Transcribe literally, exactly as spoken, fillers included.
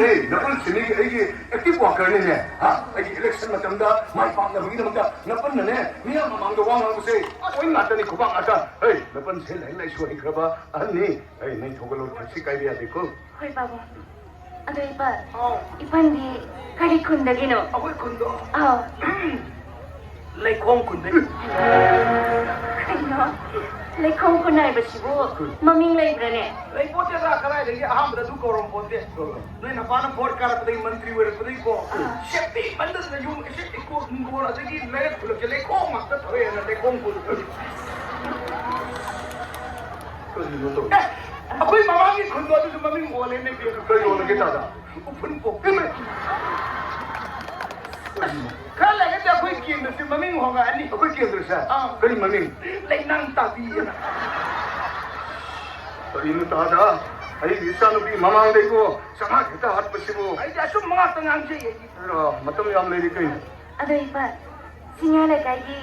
ꯍꯦ, ꯅꯄꯨꯟ ꯁꯤꯃꯤꯒꯤ ꯑꯩꯒꯤ ꯑꯦꯛꯇꯤꯚ ꯋꯥꯔꯀꯔꯅꯤꯅꯦ꯫ ꯍꯥ? ꯑꯩꯒꯤ ꯏꯂꯦꯛꯁꯟ ꯃꯇꯝꯗ ꯃꯥꯏ ꯄꯥꯛꯅꯕꯒꯤꯗꯃꯛꯇ ꯅꯄꯨꯟꯅꯅꯦ, ꯃꯤꯌꯥꯝ ꯃꯃꯥꯡꯗ ꯋꯥ ꯉꯥꯡꯕꯁꯦ ꯑꯣꯏ ꯉꯥꯛꯇꯅꯤ, ꯈꯨꯕꯥꯛ ꯉꯥꯛꯇ꯫ ꯍꯦ, ꯅꯄꯨꯟꯁꯦ ꯂꯥꯏꯔꯤꯛ ꯂꯥꯏꯁꯨ ꯍꯩꯈ꯭ꯔꯕ ꯑꯍꯟꯅꯤ꯫ ꯍꯦ, ꯅꯪ ꯊꯧꯒꯠꯂꯣ, ꯊꯛꯁꯤ ꯀꯥꯏꯕ ꯌꯥꯗꯦꯀꯣ꯫ ꯍꯣꯏ, ꯄꯥꯕꯨꯡ꯫ ꯑꯗꯣ ꯏꯄꯥ, ꯑꯥꯎ꯫ ꯏꯄꯥꯟꯗꯤ ꯀꯔꯤ ꯈꯨꯟꯗꯒꯤꯅꯣ? ꯑꯩꯈꯣꯏ ꯈꯨꯟꯗꯣ? ꯑꯥꯎ꯫ ꯂꯩꯈꯣꯝ ꯈꯨꯟꯗꯒꯤ꯫ ꯀꯩꯅꯣ? ꯂꯩꯈꯣꯝ ꯈꯨꯟ ꯍꯥꯏꯕꯁꯤꯕꯨ ꯃꯃꯤꯡ ꯂꯩꯕ꯭ꯔꯅꯦ? ꯂꯩꯄꯣꯠꯇꯦꯗ, ꯀꯗꯥꯏꯗꯒꯤ ꯑꯍꯥꯟꯕꯗ ꯑꯗꯨ ꯀꯧꯔꯝꯄꯣꯠꯇꯦ꯫ ꯅꯣꯏ ꯅꯄꯥꯅ ꯚꯣꯠ ꯀꯥꯔꯛꯄꯗꯒꯤ ꯃꯟꯇ꯭ꯔꯤ ꯑꯣꯏꯔꯛꯄꯗꯒꯤꯀꯣ, ꯑꯥ꯫ ꯁꯦꯞꯇꯤ ꯃꯟꯗꯗꯅ ꯌꯨꯝ ꯏꯁꯤꯡ ꯏꯪꯈꯣꯜ, ꯍꯤꯡꯒꯣꯜ ꯑꯗꯒꯤ ꯂꯩꯔꯛ ꯈꯨꯜꯂꯛꯁꯦ ꯂꯩꯈꯣꯝ ꯉꯥꯛꯇ ꯇꯧꯔꯦꯅ ꯂꯩꯈꯣꯝ ꯈꯨꯟ꯫ ꯀꯔꯤꯅꯣ ꯇꯧꯔꯤꯁꯦ? ꯑꯦ, ꯑꯩꯈꯣꯏ ꯃꯃꯥꯡꯒꯤ ꯈꯨꯟꯗꯣ ꯑꯗꯨꯁꯨ ꯃꯃꯤꯡ ꯑꯣꯜꯂꯦꯅꯦ, ꯕꯦꯝꯃ꯫ ꯀꯔꯤ ꯑꯣꯜꯂꯒꯦ, ꯇꯥꯗ? ꯎꯐꯨꯟ ꯄꯣꯛꯄꯤ꯫ ꯏꯃꯥ! ꯈꯔ ꯂꯩꯔꯒꯗꯤ ꯑꯩꯈꯣꯏ ꯀꯦꯟꯗ꯭ꯔꯁꯦ ꯃꯃꯤꯡ ꯍꯣꯡꯉꯛꯑꯅꯤ꯫ ꯑꯩꯈꯣꯏ ꯀꯦꯟꯗ꯭ꯔꯁꯦ? ꯑꯥ꯫ ꯀꯔꯤ ꯃꯃꯤꯡ? ꯂꯩꯅꯥꯡ ꯇꯥꯕꯤ ꯑꯅ꯫ ꯀꯔꯤꯅꯣ, ꯇꯥꯗ? ꯑꯩꯒꯤ ꯏꯆꯥꯅꯨꯄꯤ ꯃꯃꯥꯡꯗꯩꯕꯣ ꯆꯉꯥꯛ ꯍꯦꯛꯇ ꯍꯥꯠꯄꯁꯤꯕꯨ꯫ ꯑꯩꯗꯤ ꯑꯆꯨꯝꯕ ꯉꯥꯛꯇ ꯉꯥꯡꯖꯩ ꯑꯩꯗꯤ꯫ ꯑꯗꯣ ꯃꯇꯝ ꯌꯥꯝ ꯂꯩꯔꯤ ꯀꯩꯅꯣ? ꯑꯗꯣ ꯏꯄꯥ, ꯆꯤꯡꯌꯥ ꯂꯩꯀꯥꯏꯒꯤ